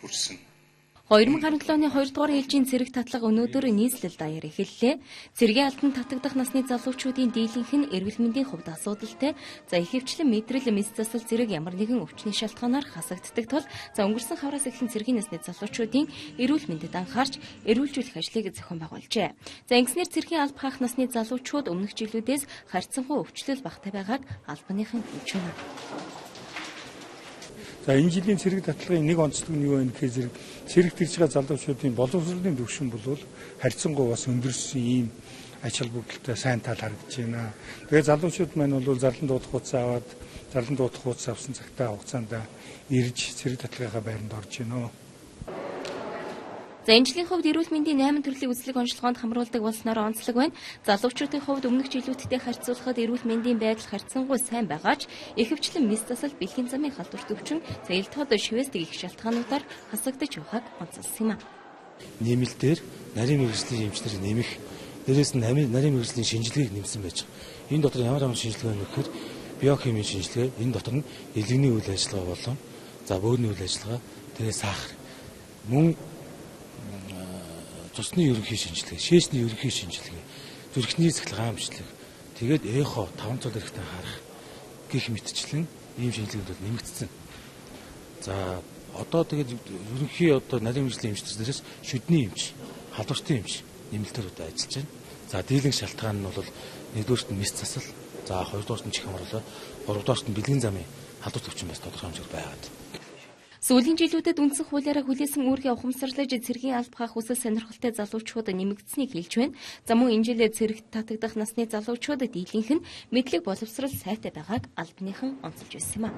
хүрсэн. 2017 оны 2 дугаар ээлжийн цэрэг татлага өнөөдөр нийслэл даяар эхэллээ. Цэргийн албанд татагдах насны залуучуудын дийлэнх нь эрүүл мэндийн хувьд асуудалтай. За ихэвчлэн мэдрэл, мэс засал зэрэг ямар нэгэн өвчний шалтгаанаар хасагддаг тул за өнгөрсөн хавраас эхлэн цэргийн насны залуучуудын эрүүл мэндэд анхаарч эрүүлжүүлэх ажлыг зохион байгуулжээ. За ингэснээр цэргийн алба хаах насны залуучууд өмнөх жилүүдээс харьцангуй өвчлөл багатай байгааг албаныхан хэлж байна. За энэ жилийн цэрэг татлагын нэг онцлог нь юу вэ гэхээр зэрэг цэрэг тэрж байгаа залуучуудын боловсролын түвшин бол харьцангуй бас өндөрсөн ийм ач холбогдолтой сайн тал харагдаж байна. Тэгээ залуучууд маань бол зарлан дуудах хугацаа аваад зарлан дуудах хугацаа авсан цагтаа хугацаанд ирж цэрэг татлагынхаа байранд орж байна. За энэ жилийн хувьд эрүүл мэндийн 8 төрлийн үзлэг онцлогоонд хамруулдаг болсноор онцлог байна. Залуучуудын хувьд өмнөх жилүүдтэй харьцуулахад эрүүл мэндийн байдал харьцангуй сайн байгаа ч ихэвчлэн мэс засал, бэлгийн замын халдвар төвчин, за ил тод шивээс гэх шалтгаануудаар хасагдаж явахыг онцолсон юм а. Нэмэлтээр нарийн мэргэжлийн эмчнэр нэмэх, дээрээс нь нарийн мэргэжлийн шинжилгээг нэмсэн байж байгаа. Энэ дотор ямар ямар шинжилгээ вэ гэхээр биохимийн шинжилгээ, энэ дотор нь элэгний үйл ажиллагаа болон за бөөрийн үйл ажиллагаа, тэгээ сахар мөн цусны ерөнхий шинжилгээ, шээсний ерөнхий шинжилгээ, зүрхний цахилгаан бичлэг, тэгээд эхо 5 цол эрэхтэн харах гэх мэтчлэн ийм шинжилгээнд бол нэмэгдсэн. За одоо тэгээд ерөнхий одоо нарийн мэргэжлийн эмчнэрээс шүдний эмч, халдвартын эмч нэмэлтээр одоо ажиллаж байна. За дийлэнх шалтгаан нь бол нэгдүгээрт нь мэс засал, за хоёрдугаарт нь чих амарлаа, гуравдугаарт нь бэлгийн замын халдвар төвчин бас тодорхой хэмжээгээр байгаад. Сүүлийн жилүүдэд үндсэн хуулиараа хүлээсэн үүргээ ухамсарлаж цэргийн алба хаах хүсэл сонирхолтой залуучууд нэмэгдсэнийг хэлж байна. За мөн энэ жилээ цэрэгт татагдах насны залуучууд дийлэнх нь мэдлэг боловсрол сайтай байгааг албаныхан онцолж байсан юм а.